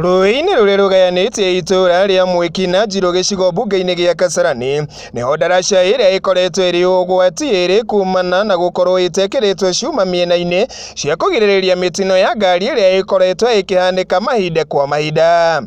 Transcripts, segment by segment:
Rũĩ-inĩ rũrĩa rũgayanĩtie itũũra rĩa Mwĩki na Njirũ gĩcigo mbunge-inĩ gĩa Kasarani, nĩho ndaraca ĩrĩa ĩkoretwo ĩrĩ ũgwati ĩrĩ kumana na gũkorwo ĩtekĩrĩtwo cuma mĩena-inĩ cia kũgirĩrĩria mĩtino ya ngari ĩrĩa ĩkoretwo ĩkĩhanĩka mahinda kwa mahinda.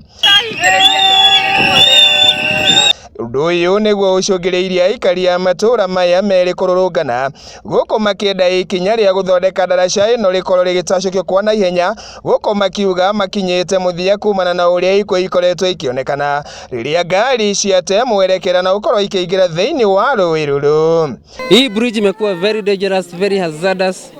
Ũndũ ũyũ nĩguo ũcũngĩrĩirie aikari a matũũra maya merĩ kũrũrũngana gũkũ makĩenda ikinya rĩa gũthondeka ndaraca ĩno rĩkorwo rĩgĩtacũkio kwa naihenya gũkũ makiuga makinyĩte mũthia kumana na ũrĩa ikuũ ikoretwo ikĩonekana rĩrĩa ngari ciate mwerekera na gũkorwo ikĩingĩra thĩinĩ wa rũĩ rũrũ. Hii bridge imekuwa very dangerous, very hazardous,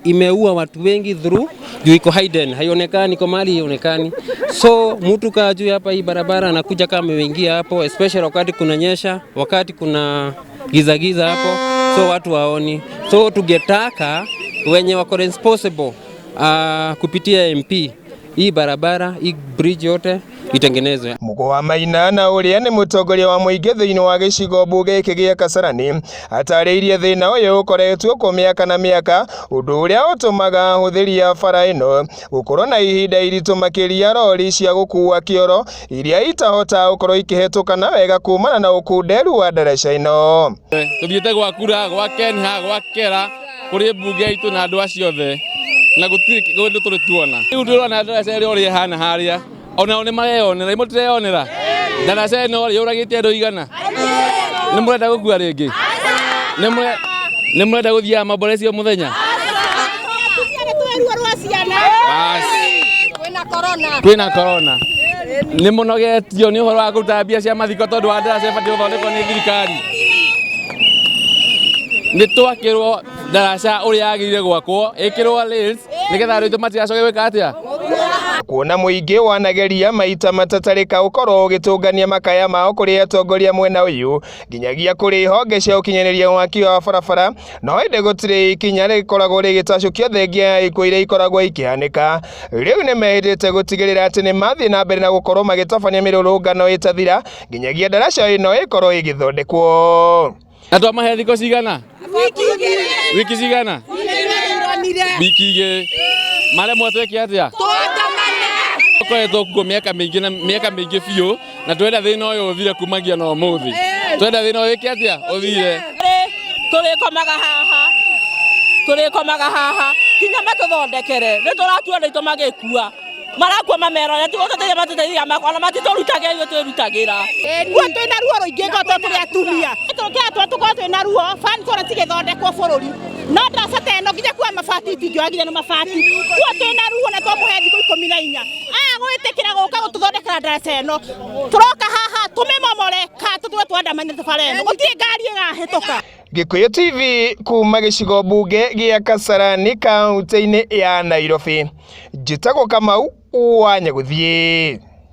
imeua watu wengi through juu iko hidden, haionekani, iko mahali haionekani. So mtu kaa juu hapa hii barabara anakuja kama ameingia hapo, especially wakati kunanyesha, wakati kuna giza giza hapo, so watu waoni. So tungetaka wenye wako responsible kupitia MP hii barabara, hii bridge yote itengenezwe. Mugo wa Maina na ũrĩa nĩ mũtongoria wa mũingĩ thĩinĩ wa gĩcigo mbunge gĩkĩ gĩa Kasarani atarĩirie thĩna ũyũ ũkoretwo kuo mĩaka na mĩaka, ũndũ ũrĩa ũtũmaga ahũthĩri a bara ĩno gũkorwo na ihinda iritũ makĩria rori cia gũkua kĩoro iria itahota gũkorwo ikĩhetũkana wega kumana na ũkunderu wa ndaraca ĩno. Tuthiĩte gwa kura, gwa Kenha, gwa Kera, kũrĩ mbunge itũ na andũ acio othe, na gũtirĩ kĩndũ tũrĩ tuona. Rĩu ndĩrona ndaraca ĩrĩa ũrĩa ĩhana harĩa, onao nĩ mareyonera, mũtireyonera ndaraca ĩno rĩ yũragĩte andũ igana. Nĩ mũrenda gũkua rĩngĩ? Nĩ mũrenda gũthiaga maborecio mũthenya? Bas. Kwĩna corona. Nĩ mũnogetio nĩ ũhoro wa kũruta mbia cia mathiko tondũ wa ndaraca ĩbatiĩ gũthondekwo nĩ thirikari. Nĩ twakĩrwo ndaraca ũrĩa yagĩrĩire gwakwo, ĩkĩrwo rails nĩgetha andũ aitũ matigacoke gwĩka atĩa? Kuona mũingĩ wanageria maita matatarĩka ũkorwo ũgĩtũngania makaya mao kũrĩ atongoria mwena ũyũ nginyagia kũrĩ honge cia ũkinyanĩria waki wa barabara, no ĩndĩ gũtirĩ ikinya rĩkoragwo rĩgĩtacũkio thengia ya ikuũ iria ikoragwo ikĩhanĩka. Rĩu nĩ mehĩtĩte gũtigĩrĩra atĩ nĩ mathiĩ na mbere na gũkorwo magĩtabania mĩrũrũngano ĩtathira nginyagia ndaraca ĩno ĩkorwo ĩgĩthondekwo. Na twamahe thikũ cigana? Wiki cigana? Wiki igĩrĩ. Maremwo twĩke atĩa? Tũkoretwo kuo mĩaka mĩingĩ na mĩaka mĩingĩ biũ, na twenda thĩna ũyũ ũthire kumagia na ũmũthĩ. Twenda thĩna ũyũ wĩke atĩa? Ũthire. Tũrĩkomaga haha, tũrĩkomaga haha nginya matũthondekere. Nĩ tũratua andũ aitũ magĩkua, marakua mamerore, ti gũtũteithia matũteithagia, ona matitũrutaga ithuĩ twĩrutagĩra. Kuo twĩna ruo rũingĩ ngoro tondũ tũrĩ atumia. Tũkĩra tũkorwo twĩna ruo, barabara cigĩthondekwo bũrũri. No ndaraca ta ĩno nginya kuoya mabati itingĩoya nginya na mabati. Kuo twĩna ruo na twamũhe thikũ 14. Aya gwĩtĩkĩra gũka gũtũthondekera ndaraca ĩno. Tũroka haha tũmĩmomore kana tũtũre twandamane bara ĩno. Gũtirĩ ngari ĩrahĩtũka. Gĩkũyũ TV kuma gĩcigo mbunge gĩa Kasarani kaunti-inĩ ya Nairobi. Njĩtagwo Kamau wa Nyagũthiĩ.